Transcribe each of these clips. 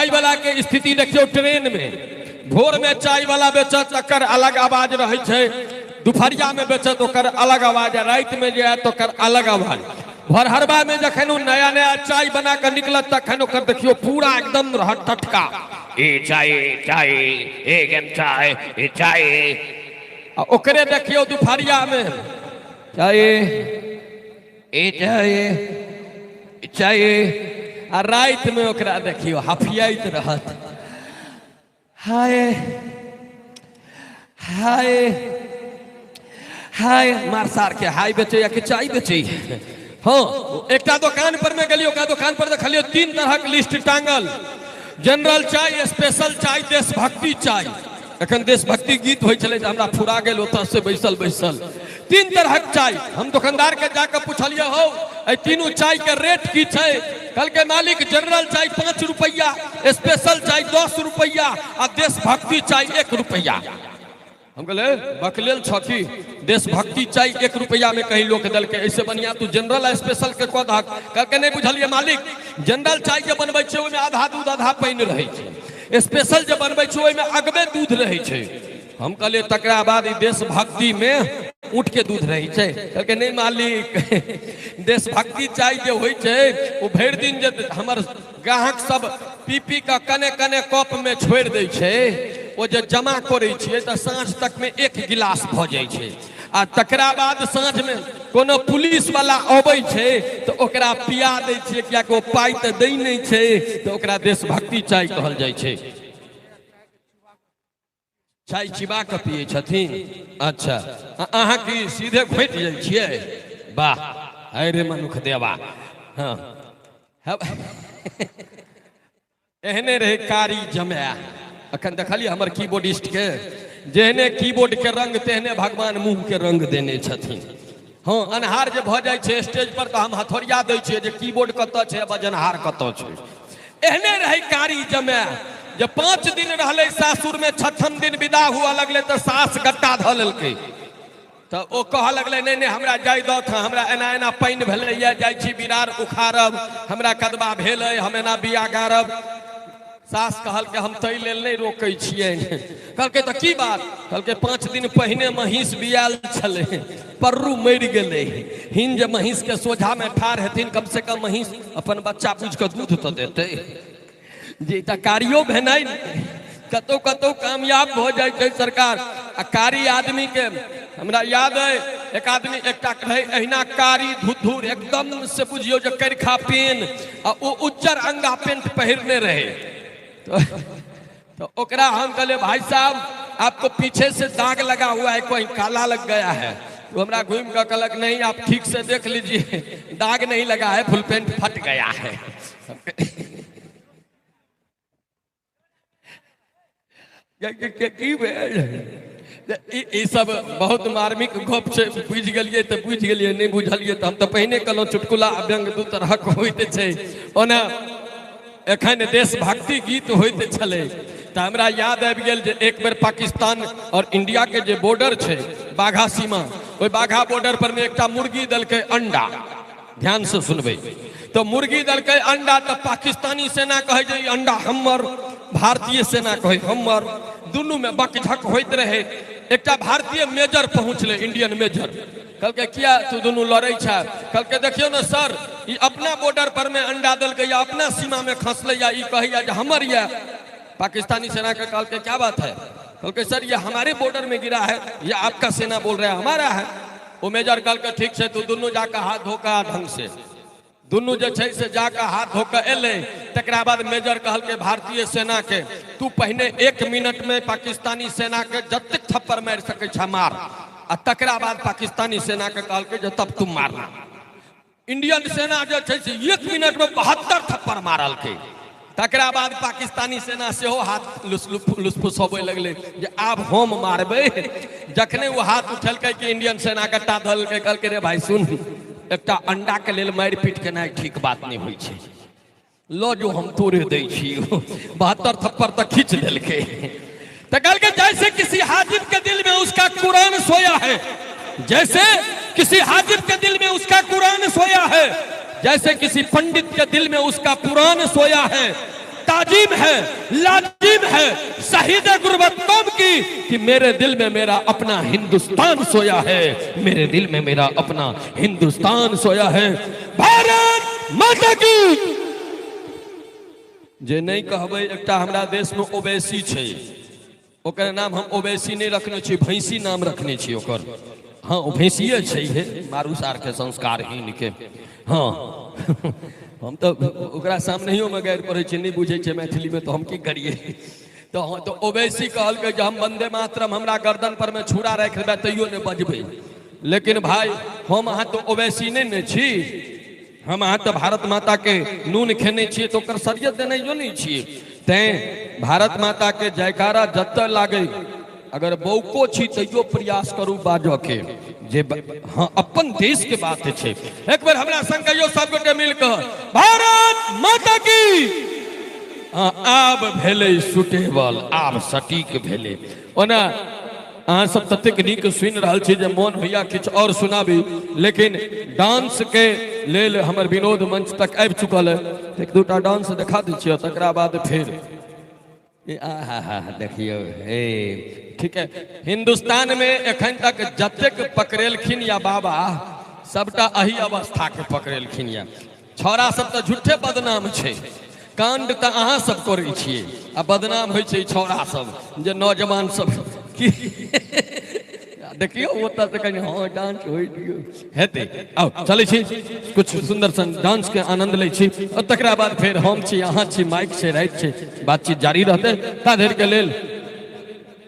चाय वाला के स्थिति देखियौ ट्रेन में, भोर में चाय वाला बेचत तकर अलग आवाज रहै छै, दुपहरिया में बेचत ओकर अलग आवाज, राति में जे आयत ओकर अलग आवाज। भोरहरबा में जखन ओ नया नया चाय बना कऽ निकलत तखन ओकर देखियौ पूरा एकदम रहत टटका, ई चाय चाय एक चाय ई चाय। आ ओकरे देखियौ दुपहरिया में चाय ई चाय चाय, आ राति में ओकरा देखियौ हफियाइत रहत, हाय हाय हाय। मार सार के हाय बेचैया कि चाय बेचैया। हाँ, एकटा दोकान पर में गेलियै, ओकरा दोकान पर देखलियै 3 तरहक लिस्ट टांगल, जनरल चाय, स्पेशल चाय, देशभक्ति चाय। एखन देशभक्ति गीत होइ छलै तऽ हमरा फुरा गेल ओतऽ से बैसल बैसल। 3 तरहक चाय। हम दोकानदार के जाकऽ पुछलियै, हौ एहि तीनू चाय के रेट की छै? कहलकै मालिक जनरल चाय 5 रुपैआ, स्पेशल चाय 10 रुपैआ आ देशभक्ति चाय 1 रुपैआ। हम कहलियै बकलेल छ की, देशभक्ति चाय 1 रुपैआ में कहीं लोक देलकै, ऐसे बढ़िया तू जनरल आ स्पेशल के कऽ दहक। कहलकै नहि बुझलियै मालिक, जनरल चाय जे बनबै छियै ओहिमे आधा दूध आधा पानि रहै छै, स्पेशल जे बनबै छियै ओहिमे अगबे दूध रहै छै। हम कहलियै तकरा बाद ई देशभक्ति में ऊँट के दूध रहै छै। कहलकै नहि मालिक, देशभक्ति चाय जे होइ छै ओ भरि दिन जे हमर ग्राहक सब पी पी कऽ कने कने कप में छोड़ि दै छै, ओ जे जमा करै छियै तऽ साँझ तक में 1 गिलास भऽ जाइ छै। आ तकरा बाद साँझ में कोनो पुलिस वाला अबै छै तऽ ओकरा पिया दै छियै, कियाकि ओ पाइ तऽ दै नहि छै, तऽ ओकरा देशभक्ति चाय कहल जाइ छै। चाय चिबा कऽ पियै छथिन। अच्छा, अहाँ की सीधे घोटि जाइ छियै? वाह, अरे मनुख देवा। हाँ, एहने रहे कारी जमाए। अखन देखलियै हमर कीबोर्डिस्ट के, जेहने कीबोर्ड के रंग तेहने भगवान मुँह के रंग देने छथिन। हाँ, अन्हार जे भऽ जाइ छै स्टेज पर तऽ हम हथौड़िया दै छियै जे कीबोर्ड कतऽ छै, बजनहार कतऽ छै। एहने रहे कारी जमाए, जे 5 दिन रहलै सासुर में, 6ठम दिन विदा हुआ लगलै तऽ सास गट्टा धऽ लेलकै। तऽ ओ कहऽ लगलै नहि नहि हमरा जाय दौथ, हमरा एना एना पानि भेलैया, जाइ छी बिरार उखाड़ब, हमरा कदबा भेल अइ, हम एना बिया गाड़ब। सास कहलकै हम ताहि लेल नहि रोकै छियनि। कहलकै तऽ की बात? कहलकै 5 दिन पहिने महींस बियाल छलै, पर्रू मरि गेलै, हिन जे महींस के सोझा में ठाढ़ हेथिन कम से कम महींस अपन बच्चा बुझि कऽ दूध तऽ देतै। जे तऽ कारियो भेनाइ कतौ कतौ कामयाब भऽ जाइ छै सरकार। आ कारी आदमी के हमरा याद अइ, एक आदमी एकटा रहै एहिना कारी धुधुर एकदम से बुझियौ जे करिखा पेन, आ ओ उज्जर अंगा पेंट पहिरने रहै। तो ओकरा हम कहलियै भाई साहब आपको पीछे से दाग लगा हुआ है, कहीं काला लग गया है। तो हमरा घूमि कऽ कहलक नहीं आप ठीक से देख लीजिए, दाग नहीं लगा है, फुल पेंट फट गया है। की भेल? ई सब बहुत मार्मिक गप छै, बुझि गेलियै तऽ बुझि गेलियै, नहि बुझलियै तऽ हम तऽ पहिने कहलहुँ चुटकुला आ व्यंग 2 तरहक होइत छै। ओना एखन देशभक्ति गीत होइत छलै तऽ हमरा याद आबि गेल जे एक बेर पाकिस्तान और इंडिया के जे बॉर्डर छै बाघा सीमा, ओहि बाघा बॉर्डर पर में एकटा मुर्गी देलकै अंडा। ध्यान से सुनबै तऽ मुर्गी देलकै अंडा, तऽ पाकिस्तानी सेना कहै जे ई अंडा हमर, भारतीय सेना कहै हमर, दुनू में बकझक होइत रहे। एकटा भारतीय मेजर पहुँचलै, इंडियन मेजर, कहलकै किया तू दुनू लड़ै छै? कहलकै देखियौ ने सर, ई अपना बॉर्डर पर में अंडा देलकै या अपना सीमा में खसलै या ई कहैया जे हमर यऽ। पाकिस्तानी सेना के कहलकै क्या बात है? कहलकै सर ये हमारे बॉर्डर में गिरा है, ये आपका सेना बोल रहा है हमारा है। ओ मेजर कहलकै ठीक छै, तू दुनू जाकऽ हाथ धोकऽ आ ढंग से। दुनू जे छै से जाकऽ हाथ धोकऽ एलै। तकरा बाद मेजर कहलकै भारतीय सेना के, तू पहिने 1 मिनट में पाकिस्तानी सेना के जतेक थप्पड़ मारि सकै छह मार, आ तकरा बाद पाकिस्तानी सेना के कहलकै जे तब तुम मारना। इंडियन सेना जे छै से 1 मिनट में 72 थप्पड़ मारलकै। तकरा बाद पाकिस्तानी सेना सेहो हाथ लुसफुसबै लगलै जे आब हम मारबै। जखने ओ हाथ उठेलकै कि इंडियन सेना गट्टा धलकै, कहलकै रे भाई सुन, एकटा अंडा के लेल मारि पीट केनाइ ठीक बात नहि होइ छै, ल जो हम तोरे दै छी। 72 थप्पड़ तऽ खींच देलकै। तऽ कहलकै जैसे किसी हाजिम के दिल में उसका कुरान सोया है, जैसे किसी हाजिम के दिल में उसका कुरान सोया है, जैसे किसी पंडित के दिल में उसका पुराण सोया है, ताजीम है, लाजिम है शहीद गुर्बत कौम की, कि मेरे दिल में मेरा अपना हिंदुस्तान सोया है, मेरे दिल में मेरा अपना हिंदुस्तान सोया है। भारत माता की। जे नहीं कहबै एकटा हमरा देश में ओवैसी छै, ओकर नाम हम ओवैसी नहीं रखने छी, भैंसी नाम रखने छी ओकर। हाँ, ओ भैंसिए छै हे, मारू सार के संस्कारहीन के। हाँ, हम तो ओकरा सामनेहियो में गारि पढ़ै छी, नहीं बुझै छै मैथिली में तो हम की करिए। तो हाँ, तो ओवैसी कहलकै जे हम वंदे मातरम हमरा गर्दन पर में छुरा राखि देबै तैयो नहीं बजबै। लेकिन भाई हम अहाँ तो ओवैसी नहीं ने छी, हम अहाँ तो भारत माता के नून खेने छियै तो ओकर शरीयत देनैयो नहीं छियै। तैं भारत माता के जयकारा जतऽ लागै, अगर बौको छी तैयो प्रयास करू बाजऽ के, जे हाँ अपन देश के बात छै। एक बेर हमरा संग कहियो सब गोटे मिल कऽ भारत माता की। हाँ, आब भेलै सुटेबल, आब सटीक भेलै। ओना अहाँ सब ततेक नीक सुनि रहल छी जे मोन होइया किछु और सुनाबी, लेकिन डांस के लेल हमर विनोद मंच तक आबि चुकल है, एक दूटा डांस देखा दै छियै, तकरा बाद फेर आहा देखियौ। हे ठीक है, हिंदुस्तान में एखन तक जतेक पकड़ेलखिन या बाबा, सबटा अही अवस्था के पकड़ेलखिन या। छौड़ा सब तऽ झूठे बदनाम छै, कांड तऽ अहाँ सब करै छियै आ बदनाम होइ छै छौड़ा सब जे नौजवान सब की देखियौ ओतऽ से कनि हाँ डांस होइ दियौ हेतै। आउ चलै छी, कुछ सुन्दर सन डांस के आनंद लै छी और तकरा बाद फेर हम छी, अहाँ छी, माइक छै, राति छै, बातचीत जारी रहतै। ता धरि के लेल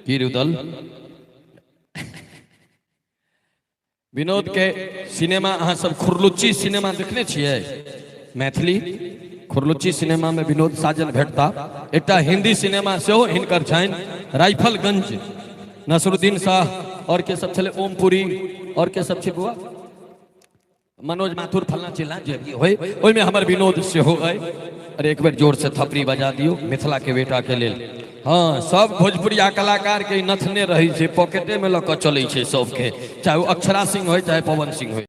की रुदल विनोद के सिनेमा अहाँ सब खुरलुच्ची सिनेमा देखने छियै? मैथिली खुरलुच्ची सिनेमा में विनोद साजन भेटता। एकटा हिंदी सिनेमा सेहो हिनकर छनि, राइफलगंज, नसरुद्दीन शाह और के सब छलै, ओमपुरी और के सब छै बुआ, मनोज माथुर फलना चिल्ला जे भी होय, ओहिमे हमर विनोद सेहो अइ। अरे एक बेर जोर से थपड़ी बजा दियौ मिथिला के बेटा के लेल। हाँ, सब भोजपुरिया कलाकार के नथने रहै छै, पॉकेटे में लऽ कऽ चलै छै सबके, चाहे ओ अक्षरा सिंह होय चाहे पवन सिंह होय।